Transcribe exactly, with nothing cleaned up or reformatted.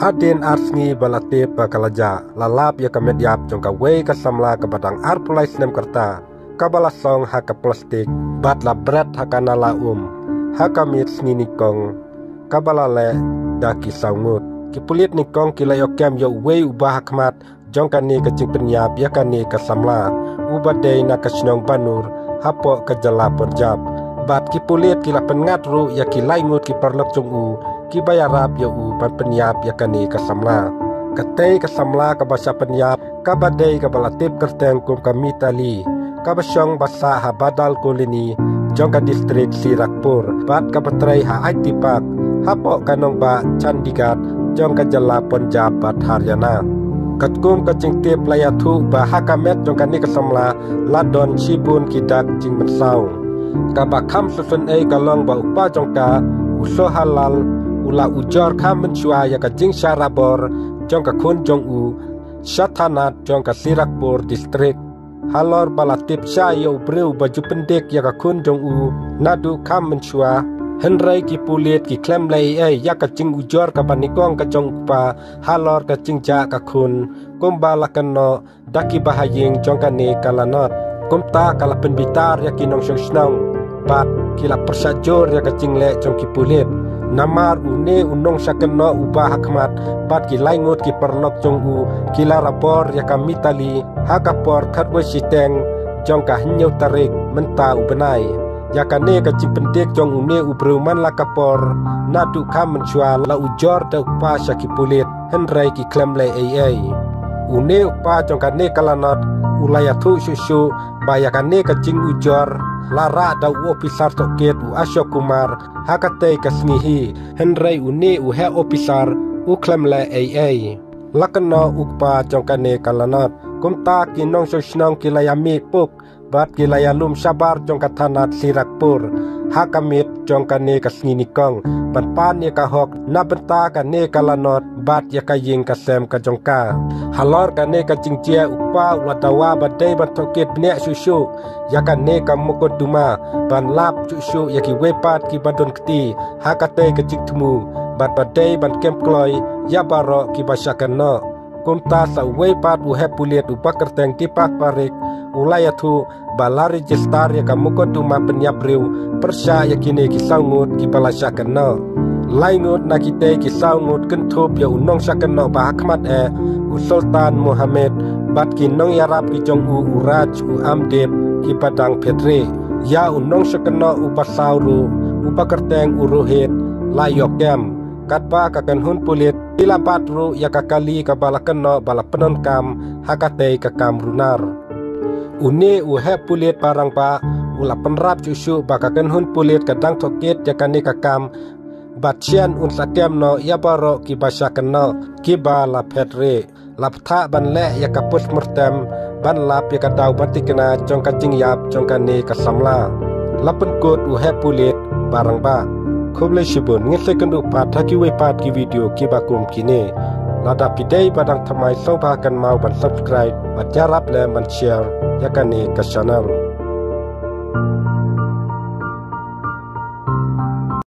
Hadien ar sngi ba la tip ba ka la jah, la lap ïa ka met ïap jong kawei ka samla kaba dang arphew lai snem ka rta, kaba la song ha ka plastik bad la bret ha ka nala um ha ka miet sngi nyngkong kaba la leh da ki saw ngut. Ki pulit nyngkong ki la ïoh kem ïa uwei uba ha khmat jong kane ka jingpynïap ïa kane ka samla, uba dei na ka shnong Banur hapoh ka jylla Punjab. Bad ki pulit ki la pynngat ruh ïa ki lai ngut ki paralok jong u kiba ïarap ïa u ban pynïap ïa kane ka samla. Katei ka samla kaba shah pynïap kaba dei kaba la tip kyrteng kum ka Mitali, kaba shong ba sah ha Badal Colony jong ka distrik Zirakpur bad kaba trei ha I T Park hapoh ka nongbah Chandigarh jong ka jylla Punjab bad Haryana. Katkum ka jingtip la ïathuh ba ha ka met jong kane ka samla la don shibun ki dak jingmynsaw. Kaba kham sngewsynei ka long ba u kpa jong ka, u Sohalal, u la ujor kham mynshuwa ïa ka jingshah rabor jong ka khun jong u sha thana jong ka Zirakpur distrik. Halor ba la tip shai ïa u briew ba ju pyndik ïa ka khun jong u naduh kham mynshuwa, hynrei ki pulit ki khlem leh ei ei ïa ka jingujor kaba nyngkong ka jong u kpa halor ka jingjah ka khun, kumba la kynnoh da kiba ha ïing jong kane ka lanot. Kumta ka la pynbitar ïa ki nongshong shnong bad ki la pyrshah jur ïa ka jingleh jong ki pulit. Namar une u nongshah kynnoh uba ha khmat bad ki lai ngut ki paralok jong u ki la rabor ïa ka Mitali ha ka por khatwei shiteng jong ka hynñiew tarik mynta u bnai. Ïa kane ka jingpyndik jong une u briew man la ka por naduh kham mynshuwa la ujor da u kpa sha ki pulit, hynrei ki khlem leh ei ei. Une u kpa jong kane ka lanot u la ïathuh shuh shuh ba ïa kane ka jingujor la rah da u ophisar tohkit u Ashok Kumar ha katei ka sngi hi, hynrei une u heh ophisar u khlem leh ei ei, la kynnoh u kpa jong kane ka lanot. Kumta ki nongshong shnong ki la ïamih puk bad ki la ïalum shabar jong ka thana Zirakpur ha ka miet jong kane ka sngi nyngkong ban pan ïa ka hok na bynta kane ka lanot bad ïa ka ïing ka sem ka jong ka. Halor kane ka jingjia u kpa u la dawa ba dei ban tohkit bniah shuh shuh ïa kane ka mukotduma, ban lap shuh shuh ïa kiwei pat kiba don kti ha katei ka jingthmu bad ba dei ban kem kloi ïa baroh kiba shah kynnoh. Kumta sa uwei pat u heh pulit uba kyrteng Deepak Parekh u la ïathuh ba la register ïa ka mukotduma pynïap briew pyrshah ïa kine ki saw ngut kiba la shah kynnoh. Lai ngut na kitei ki saw ngut kynthup ïa u nongshah kynnoh ba ha khmat eh, u Sultan Mohammed, bad ki nongïarap ki jong u, u Raj, u Amdip, kiba dang phet rieh. Ïa u nongshah kynnoh uba saw ruh uba kyrteng u Rohit la ïoh kem. Katba ka kynhun pulit ki la bat ruh ïa ka kali kaba la kynnoh ba la pyndonkam ha katei ka kam runar. Une u heh pulit ba rangbah u la pynrap shuh shuh ba ka kynhun pulit ka dang tohkit ïa kane ka kam bad shen un sa kem noh ïa baroh kiba shah kynnoh kiba la phet rieh. La bthah ban leh ïa ka postmortem ban lap ïa ka daw ba thikna jong ka jingïap jong kane ka samla. La pynkut u heh pulit ba rangbah. Khublei shibun, ngin sa ïakynduh pat ha kiwei pat ki video kiba kum kine. Lada phi dei ba dang thymmai sngewbha kynmaw ban subscribe bad ïarap lem ban share ïa kane ka channel.